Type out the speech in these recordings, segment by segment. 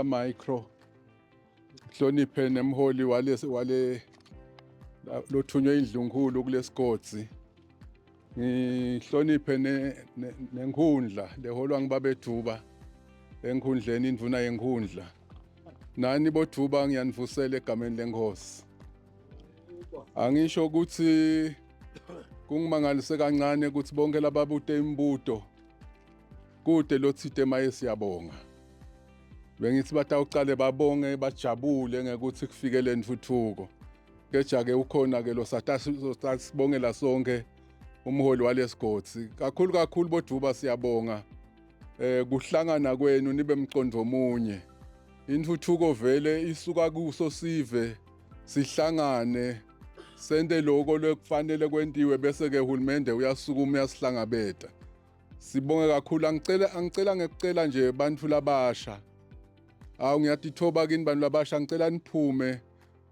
Micro hloniphe nemholi wale wale lothunywe indlunkulu kulesigodzi ngihloniphe nenkundla leholwa ngibabeduba enkhundleni indvuna yenkhundla nani boduba ngiyanivusela egameni lenkosi angisho ukuthi kungimangalise kancane ukuthi bonke lababute imibuto kude lothite maye siyabonga bengithi batawucale babonge bajabule ngekuthi kufike le ntuthuko keja-ke ukhona-ke lo satasibongela sonke umholi walesigodzi kakhulu kakhulu boduba siyabonga eh kuhlangana kwenu nibe mqondo munye intuthuko vele isuka kuso sive sihlangane sente lokho lokufanele kwentiwe bese ke uhulumende uyasukuma uyasihlangabeta sibonge kakhulu angicela angicela ngekucela nje bantu labasha awu ngiyatithoba kini bantu labasha ngicela niphume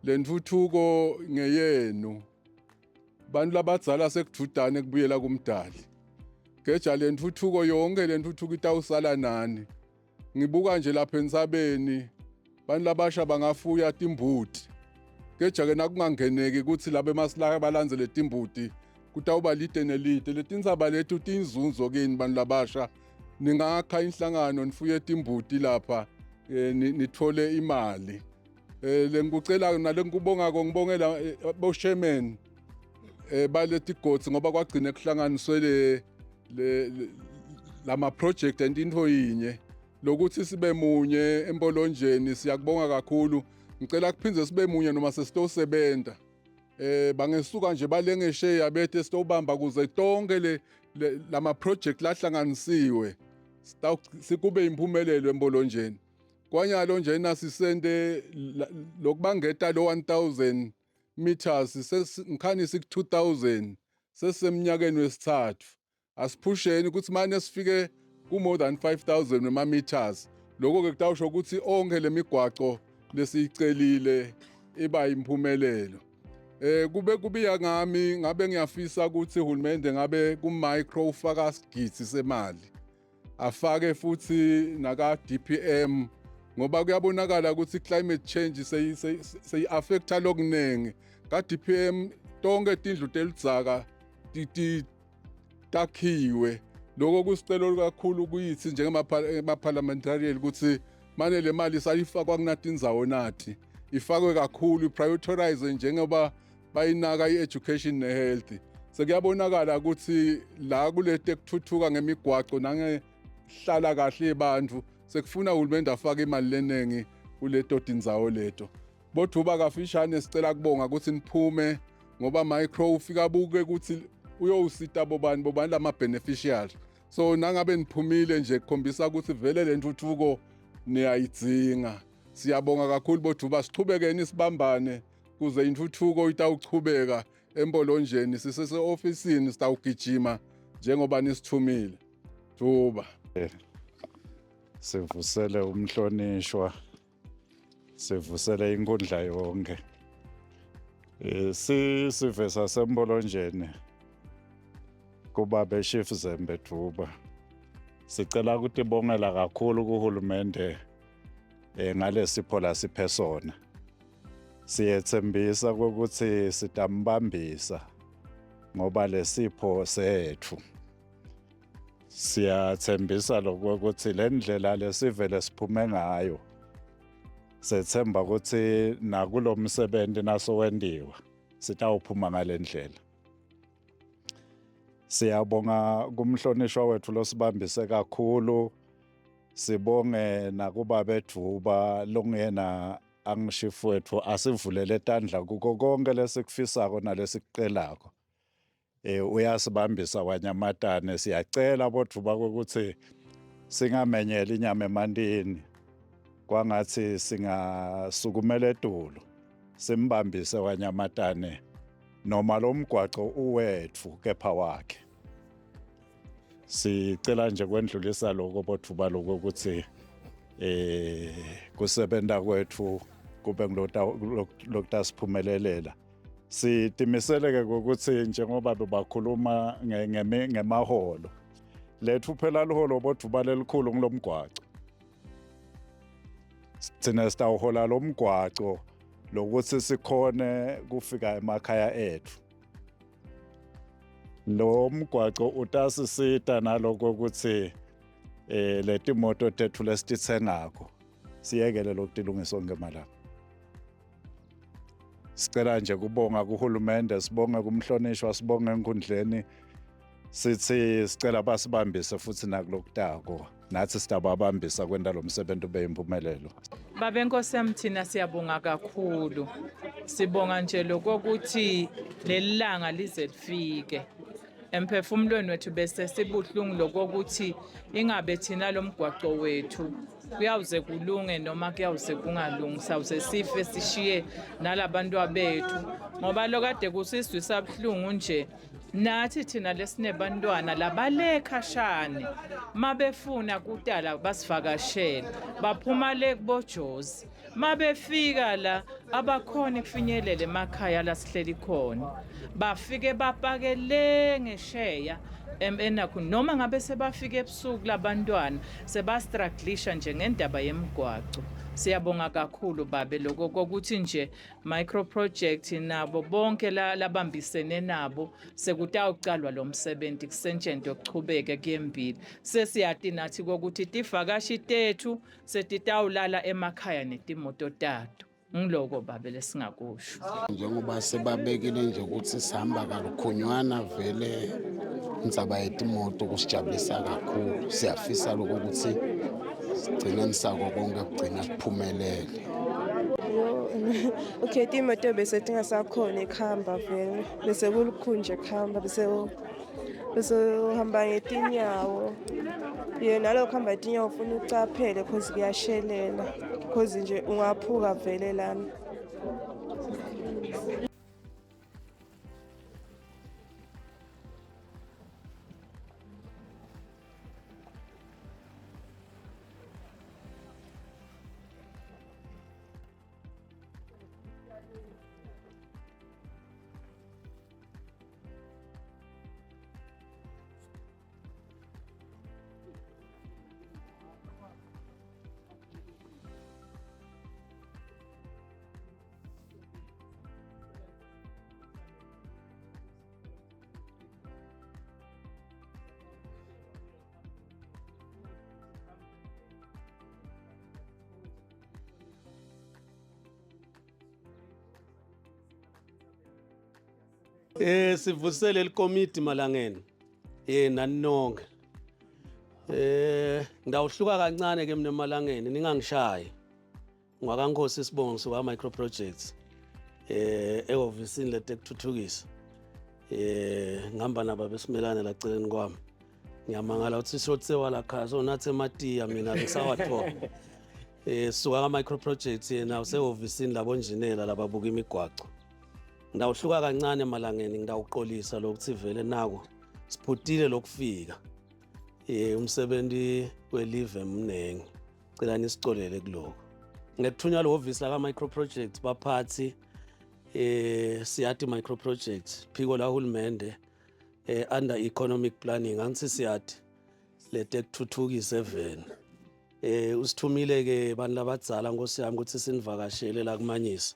lentuthuko ngeyenu bantu labadzala sekududane kubuyela kumdali geja lentuthuko yonke lentuthuko itawusala nani ngibuka nje lapha entsabeni bantu labasha bangafuya timbuti keja-ke nakungangeneki ukuthi laba emasilaka balandzele timbuti kutawuba lide nelide letintsaba letu tiyinzunzo kini bantu labasha ningakha inhlangano nifuye timbuti lapha eh, nithole imali eh lengikucela nalengikubongako ngibongela eh, bo-chairman eh baletigodzi ngoba kwagcine kuhlanganiswe le le lama project and into yinye lokuthi sibe munye empolonjeni siyakubonga kakhulu ngicela kuphindze sibe munye noma sesitosebenza eh bangesuka nje balengesheya bethe sitobamba kuze tonke le lama project lahlanganisiwe sikube impumelelo empolonjeni kwanyalo nje nasisente lokubangeta lo 1000 meters ngikhani siku 2000 seseminyakeni wesithathu asiphusheni ukuthi mane sifike ku more than 5000 wema meters lokho ke kutawusho ukuthi onke lemigwaco lesiyicelile iba impumelelo eh kube kubiya ngami ngabe ngiyafisa ukuthi uhulumende ngabe ku micro ufaka sigidzi semali afake futhi naka DPM ngoba kuyabonakala ukuthi climate change seyi affecta lokunengi ka DPM tonke tindlu teludzaka takhiwe lokho kusicelo kakhulu kuyithi njengema-parliamentarian ukuthi mane le mali sayifakwa kunatindzawo nathi ifakwe kakhulu iprioritize njengoba bayinaka i-education ne-health sekuyabonakala ukuthi la kulete kuthuthuka ngemigwaco nangehlala kahle yebantu sekufuna uhulumende afake imali leningi kuleto tindzawo leto Bothuba kafishane sicela kubonga ukuthi niphume ngoba micro ufika abuke ukuthi uyowusita bobani bobani lama beneficiary so nangabe niphumile nje kukhombisa ukuthi vele le ntuthuko niyayidzinga siyabonga kakhulu bojuba sichubekeni sibambane kuze intuthuko itawuchubeka embolonjeni sisese-ofisini sitawugijima njengoba nisithumile juba sivusele umhlonishwa sivusele inkundla yonke eh sisive sasembolonjeni kubabe Chief Zembe Dvuba sicela ukutibongela kakhulu kuhulumende eh ngalesipho lasiphe sona siyethembisa ukuthi sitambambisa ngoba lesipho sethu Siyathembisa lokho ukuthi le ndlela lesivele siphume ngayo sethemba ukuthi nakulo msebenzi nasowendiwa sitawuphuma ngale ndlela. Siyabonga kumhlonishwa wethu losibambise kakhulu sibonge nakubaba edvuba longuyena angishifu wethu asivulele tandla kuko konke lesikufisako nalesikucelako. eh uyasibambisa wanyamatane siyacela bodvuba ukuthi singamenyeli inyama emantini kwangathi singasukumela etulu simbambise wanyamatane noma lo mgwaco uwethu kepha wakhe sicela nje kwendlulisa lokho bodvuba lokho ukuthi eh kusebenta kwethu kube ngilokutasiphumelelela Sitimisele-ke ukuthi njengoba bebakhuluma ngemaholo lethu phela liholo bodvuba lelikhulu ngilomgwaco. Thina sitawuhola lo mgwaco lokuthi sikhone kufika emakhaya ethu. Lo mgwaco utasisita naloko ukuthi eh letimoto tethu lesititsengako siyekele lokutilungisa onke malanga. Sicela nje kubonga kuhulumende, sibonge kumhlonishwa, sibonge enkundleni sithi sicela basibambise futhi nakulokutako nathi sitababambisa kwenta lo msebenzi ube impumelelo. Babe Nkosi yami thina siyabonga kakhulu. Sibonga nje lokokuthi leli langa lize lifike. Emphefumulweni wethu bese sibuhlungu lokokuthi ingabe thina lo mgwaqo wethu kuyawuze kulunge noma kuyawuze kungalungi sawuze sife sishiye nalabantwa bethu ngoba lokade kusizwisa buhlungu nje nathi thina lesinebantwana labale khashane mabefuna kutala basivakashele baphuma le kubojozi mabefika la abakhoni kufinyelela emakhaya la sihleli khona bafike bapake le ngesheya enakho noma ngabe sebafike ebusuku labantwana sebastruglisha nje ngendaba yemigwaco siyabonga kakhulu babe lokho kokuthi nje micro project nabo bonke labambisene nabo sekutawucalwa lo msebenzi kusentshentwe kuchubeke kuyembili sesiyati nathi kokuthi tivakashi tethu setitawulala emakhaya netimoto tato ngiloko babe lesingakusho njengoba sebabekile nje ukuthi sihamba kalukhonywana vele indzaba yetimoto kusijabulisa kakhulu siyafisa lokho ukuthi sigcine nisako konke kugcina kuphumelele Okay, timoto bese tingasakhoni kuhamba vele bese kulukhuni nje kuhamba bese bese uhamba ngetinyawo ye nalokho hamba ngetinyawo ufuna ucaphele cause kuyashelela cause nje ungaphuka vele lana. Eh sivusele likomiti malangeni. Eh nani nonke. Eh ngidawuhluka kancane ke mina emalangeni ningangishayi. NgwakaNkosi isibongo suka Micro Projects. Eh ehhovisini letekuthuthukisa. Eh ngihamba nabo besimelane la celeni kwami. Ngiyamangala ukuthi sotsewa la khaya so nathi ematiya mina ngisawathola. Eh suka ka Micro Projects yena usehhovisini labonjinela lababuka imigwaco. Ngidawuhluka kancane emalangeni ngidawuqolisa lokuthi vele nako siphutile lokufika. Eh umsebenzi welive mnengi. Cela nisicolele kuloko. Ngekuthunywa lehhovisi laka Micro Projects baphathi eh siyati Micro Projects phiko la hulumende eh under economic planning angithi siyati lete kuthuthukisa eveni. Eh usithumile ke bantu labadzala nkosi yami ukuthi sinivakashele la kumanyisa.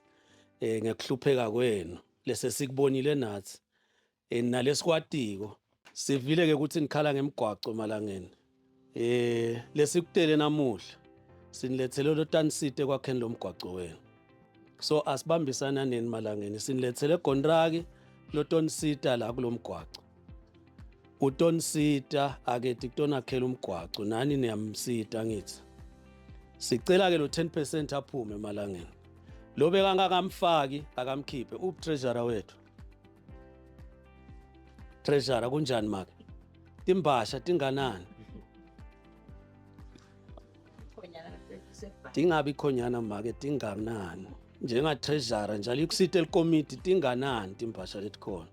Eh ngekuhlupheka kwenu lese sikubonile nathi eh nalesikwatiko sivile ke ukuthi nikhala ngemigwaco emalangeni eh lesikutele namuhla sinilethele lo tanisite kwakheni lomgwaco wenu so asibambisana neni malangeni sinilethele gontraki lotonisita la kulomgwaco utonisita akethi kutonakhela umgwaco nani niyamsita ngithi sicela ke lo 10% aphume emalangeni lo bekangakamfaki akamkhiphe ubutreasurer wethu Treasurer kunjani make? Timbasha tinganani? Tingabi khonyana make tinganani? Njenga treasurer njalo ikusite likomiti tinganani timbasha letikhona?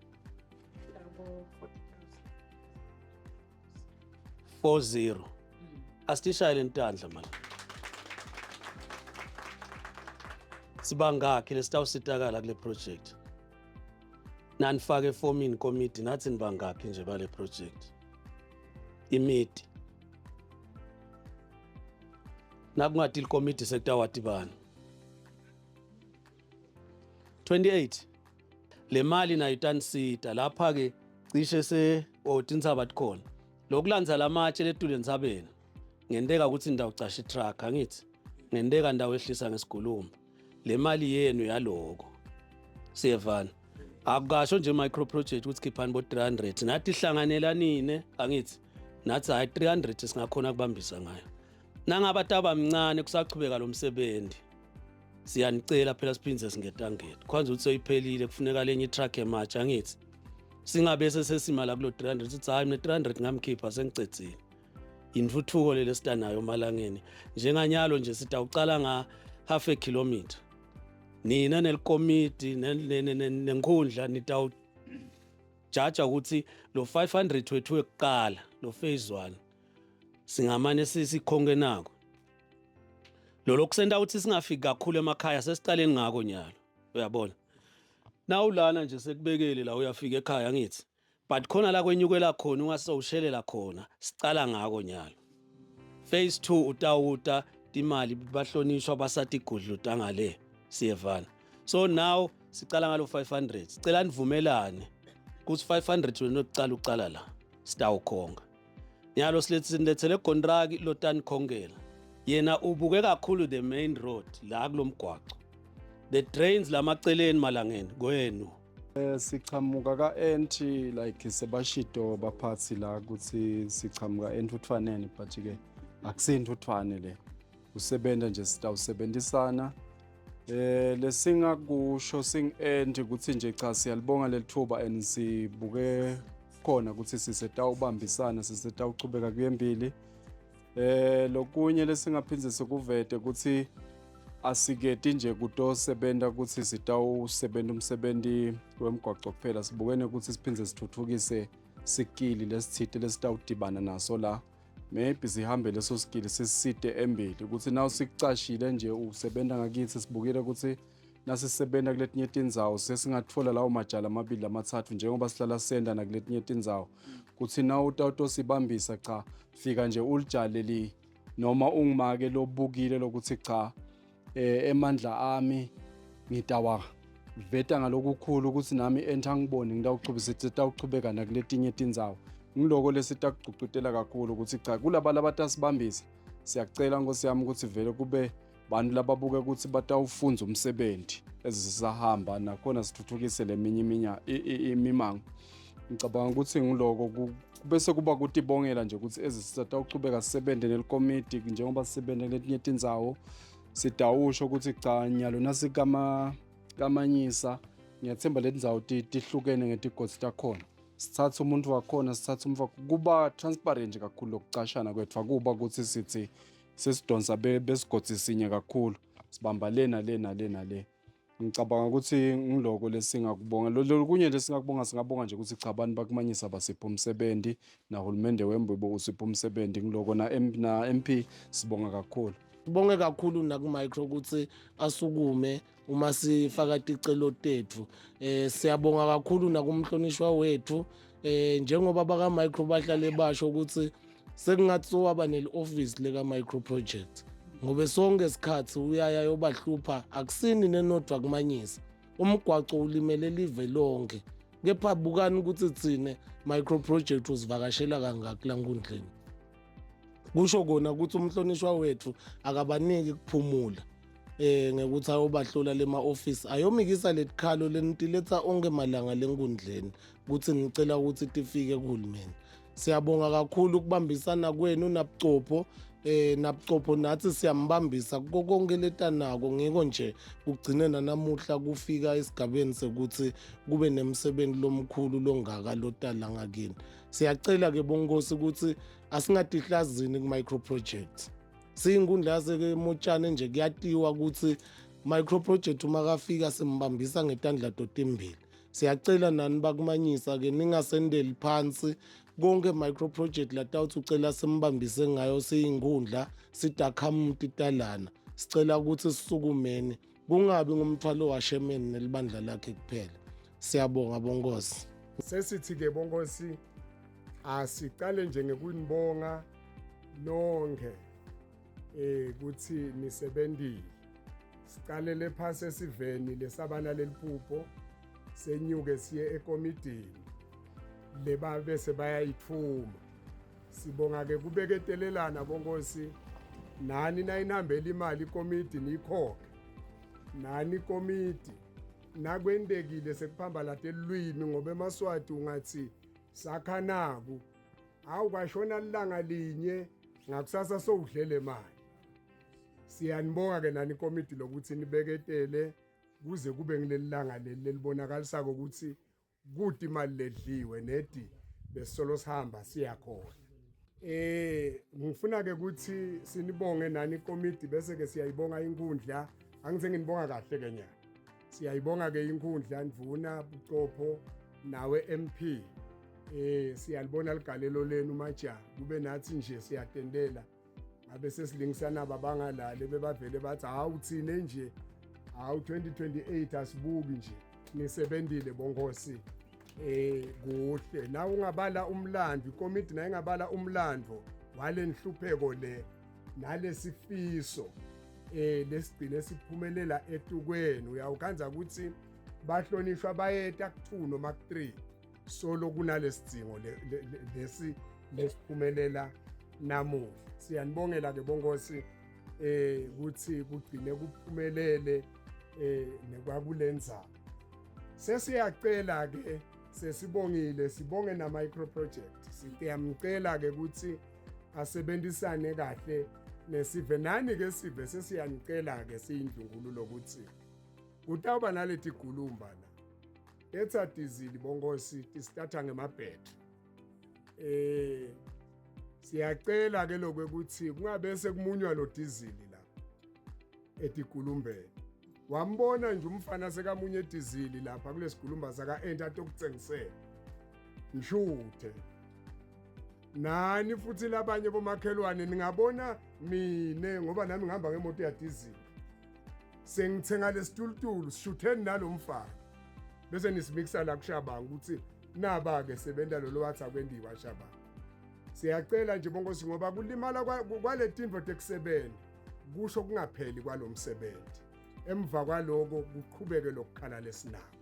40. Asitishayele intandla manje. Sibangakhi lesitawusitakala kule project? Nanifake efomini komiti nathi nibangakhi nje bale project? Imiti. Nakungati likomidi sekutawati bani. 28 le mali nayo itanisita lapha ke cishe se oh tintsaba tikhona lokulandza lamatshe letulu entsabeni ngenteka ukuthi ndawucasha itruck angithi ngenteka ndawo ehlisa ngesigulumba le mali yenu yaloko siyevana akukasho nje micro project ukuthi khiphani bo 300 nathi hlanganela nine angithi nathi hayi 300 singakhona kubambisa ngayo nangabe ataba mncane kusachubeka lo msebenzi siyanicela phela siphinde singetangeti khwanza ukuthi seyiphelile kufuneka lenye itruck ematsha angithi singabe sesesima la kulo 300 sithi hayi mina 300 ngamkhipha sengicedzile intuthuko leli esitanayo malangeni njenganyalo nje sitawucala nga half a kilometer nina nelikomiti nenkundla nitawujaja ukuthi lo 500 wethu wekuqala lo phase 1 singamane sikhonke nako lolo kusenta ukuthi singafiki kakhulu emakhaya sesiqaleni ngako nyalo uyabona nawulana nje sekubekele la uyafika ekhaya ngithi but khona la kwenyukela khona ungasewushelela khona sicala ngako nyalo phase 2 utawuta timali bahlonishwa basatigudluta ngale siyevana so now sicala ngalo 500 sicela nivumelane ukuthi 500 wena okucala ucala la sitawukhonga nyalo silethele contract lotanikhongela yena ubuke kakhulu the main road la kulomgwaco the drains lamaceleni malangeni kwenu Eh, sichamuka ka-NT like sebashido baphathi la ukuthi sichamuka entuthwaneni but ke akusintuthwane le usebenza nje sitawusebenzisana eh lesingakusho sing-end ukuthi nje cha siyalibonga leli thuba and sibuke khona ukuthi sisetawubambisana sisetawuchubeka kuyembili Eh lokunye lesingaphindze sikuvete ukuthi asiketi nje kutosebenza ukuthi sitawusebenza umsebenzi wemgwaqo kuphela sibukene ukuthi siphindze sithuthukise sikili lesithite lesitawudibana naso la maybe sihambe leso sikili siside embili ukuthi naw sikucashile nje usebenza ngakithi sibukile ukuthi nasisebenza kuletinye tindzawo sesingatfola lawo majala amabili lamathathu njengoba sihlala senda nakuletinye tindzawo kutsi na utawutosibambisa cha fika nje ulijale li noma ungimake lobukile lokuthi cha eh emandla ami ngitawa veta ngalokukhulu ukuthi nami enter ngibone ngitawuchubisa sitawuchubeka nakuletinye tindzawo ngiloko lesitakugcugcutela kakhulu ukuthi cha kulaba labatasibambisa siyacela nkosi yami ukuthi vele kube bantu lababuke ukuthi batawufundza umsebenzi ezisahamba nakhona sithuthukise leminye iminya imimango ngicabanga ukuthi ngiloko bese kuba kutibongela nje ukuthi ezisatawuchubeka sisebenze nelikomiti njengoba sisebenze letinye tindzawo sidawusho ukuthi cha nyalo nasikama kamanyisa ngiyathemba leti ndzawo tihlukene ngetigodzi takhona sithathe umuntu wakhona sithathe umuntu kuba transparent nje kakhulu lokucashana kwethu akuba ukuthi sithi sesidonsa besigodi sinye kakhulu sibamba le nale nale nale ngicabanga ukuthi ngiloko lesingakubonga lokunye lesingakubonga singabonga nje ukuthi cha abantu bakumanyisa basipha umsebenzi nahulumende wembibo usipha umsebenzi ngiloko na, na MP sibonga kakhulu Sibonge kakhulu naku-micro ukuthi asukume uma sifaka ticelo tethu eh siyabonga kakhulu nakumhlonishwa wethu eh njengoba baka micro bahlale basho ukuthi sekungathi sowaba neli-office leka-micro project ngoba sonke isikhathi uyaya yobahlupha akusini nenodwa kumanyisa umgwaco ulimele live lonke kepha bukani ukuthi thine micro project usivakashela kangaki la nkundleni kusho kona ukuthi umhlonishwa wethu akabaniki kuphumula eh ngekuthi ayobahlola lema office ayomikisa letikhalo lenitiletha onke malanga lenkundleni ukuthi ngicela ukuthi tifike kuhulumeni siyabonga kakhulu ukubambisana kwenu nabucopho eh nabucopho nathi siyambambisa kuko konke letanako ngiko nje kugcine nanamuhla kufika esigabeni sekuthi kube nemsebenzi lomkhulu longaka lotala ngakini siyacela ke bonkosi ukuthi asingadihlazini ku-micro project siyinkundla yasekemotshane nje kuyatiwa ukuthi micro project uma kafika simbambisa ngetandla totimbili siyacela nani bakumanyisa ke ningasendeli phansi konke micro project latawuthi ucela simbambise ngayo siyinkundla sidakhamuti talana sicela ukuthi sisukumeni kungabi ngumthwalo washemeni nelibandla lakhe kuphela siyabonga bonkosi sesithi ke bonkosi asiqale nje ngekunibonga nonke. eh kuthi nisebenzile. Siqalele phasi esiveni lesabana leliphupho senyuke siye ekomidini leba bese bayayithuma. Sibonga ke kubeketelelana bonkosi nani nayinihambela imali ikomidi niyikhokhe. Nani ikomidi nakwentekile sekuphamba late elwimi ngoba emaSwati ungathi sakha naku hawu kwashona lilanga linye ngakusasa sowudlele mali. Siyanibonga ke nani ikomidi lokuthi nibeketele kuze kube ngileli langa leli lelibonakalisako ukuthi kuti imali ledliwe nedi besisolo sihamba siyakhona. Ngifuna ke ukuthi sinibonge nani ikomidi bese ke siyayibonga inkundla. Angithe nginibonga kahle ke nyana. Siyayibonga ke inkundla Ndvuna Bucopho nawe MP. Siyalibona ligalelo lenu maja kube nathi nje siyatendela. Ngabe sesilingisana babangalale bebavele bathi hawu thine nje hawu 2028 asibuki nje nisebenzile bonkosi. Kuhle na ungabala umlando ikomiti nayo ingabala umlando walenhlupheko le nalesifiso lesigcine siphumelela etukweni. Uyawukhanza ukuthi bahlonishwa bayeta ku2 noma ku3 solo kunalesidingo lesi lesiphumelela namuhla. Siyanibongela ke bonkosi ukuthi kugcine kuphumelele nekwakulenza. Sesiyacela ke sesibongile sibonge na micro project. Siyamcela ke ukuthi asebenzisane kahle nesive nani ke sive sesiyanicela ke siyindlunkulu lokuthi kutawuba naleti gulumba la etha dizili bonkosi tisithatha ngemabhetri. Siyacela ke lokho ukuthi kungabe sekumunywa lo dizili la etigulumbeni. Wambona nje umfana sekamunye edizili lapha kulesigulumba saka enter atokuthengisela ngishuthe nani futhi labanye bomakhelwane ningabona mine ngoba nami ngihamba ngemoto ya diesel sengithenga lesitulutulu sishutheni nalomfana bese nisimixa la kushabanga ukuthi naba ke sebenta lo wathi akwendiwa shabanga. Siyacela nje bonkosi ngoba kulimala kwaletinto tekusebenza kusho kungapheli kwalomsebenzi. Emva kwaloko kuqhubeke lokukhala lesinako.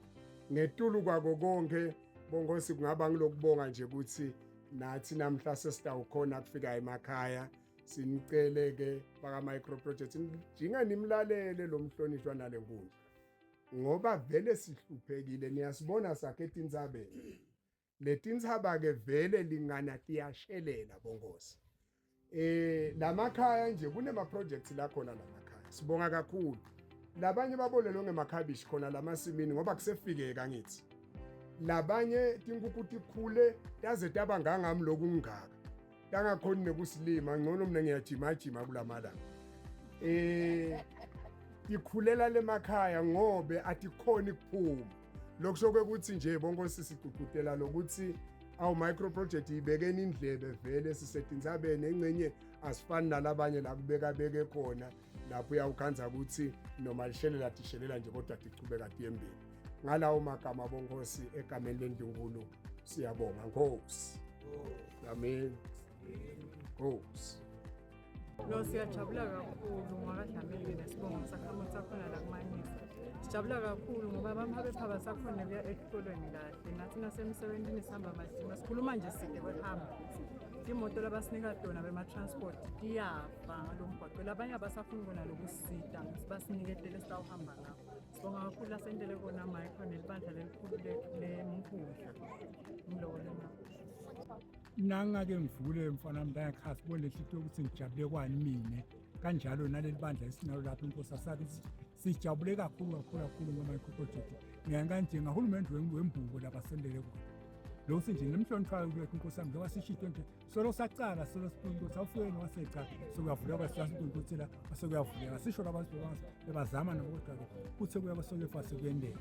Ngetulu kwako konke bonkosi kungaba ngilokubonga nje ukuthi nathi namhla sesitawukhona kufika emakhaya sinicele ke baka micro project njinga nimlalele lo mhlonishwa nalenkundla ngoba vele sihluphekile niyasibona sakhe etintsabeni. Letintsaba ke vele lingana tiyashelela bonkosi. Lamakhaya nje kunema projects la khona lamakhaya. Sibonga kakhulu. Labanye babolelwe ngemakhabishi khona lamasimini ngoba kusefikeka ngithi. Labanye tinkukhu tikhule taze taba ngangami lokungaka. Tangakhoni nekusilima ngcono mina ngiyajimajima kulamalanga. Tikhulela lemakhaya ngobe atikhoni kuphuma. Lokusho ukuthi nje bonkosi sigqugqutela lokuthi awu micro project ibekeni indlebe vele sisetintsabeni engcenye asifani nalabanye la kubeka beke khona lapho uyawukhanza ukuthi noma lishelela tishelela nje kodwa tichubeka tiyembili. Ngalawo magama bonkosi egameni lendlunkulu siyabonga Nkosi. Amen. Nkosi. No, siyajabula kakhulu ngakadlamini nesibongo sakhamuthi sakhona la kuManyisa. Sijabula kakhulu ngoba abamhabe phaba sakhona kuya esikolweni kahle. Nathi nasemsebenzini sihamba matima. Sikhuluma nje side kwehamba. Imoto labasinika tona bema-transport tiyafa ngalo mgwaqo. Labanye abasafuni kona lokusita basiniketele sitawuhamba ngakho. Sibonga kakhulu lasentele kona micro nelibandla lelikhulu lemkhundla. Umloko lena. Nangake ngivule mfana wami la sibone lehlo ukuthi ngijabule kwani mina kanjalo naleli bandla esinalo lapha inkosi asathi sijabule kakhulu kakhulu kakhulu ngoma micro project. Ngiyanganje ngahulumende wembuko labasendele kona. Lo sinje nemhlonishwayo kulekho inkosi yami njengoba sishito nje solo sacala solo sipinto sawufike nowaseca sokuyavuleka kwasasikuntuthela sekuyavuleka sisho labantu bebazama nabo kodwa ke kuthe kuya kwasokefase kuyendeka.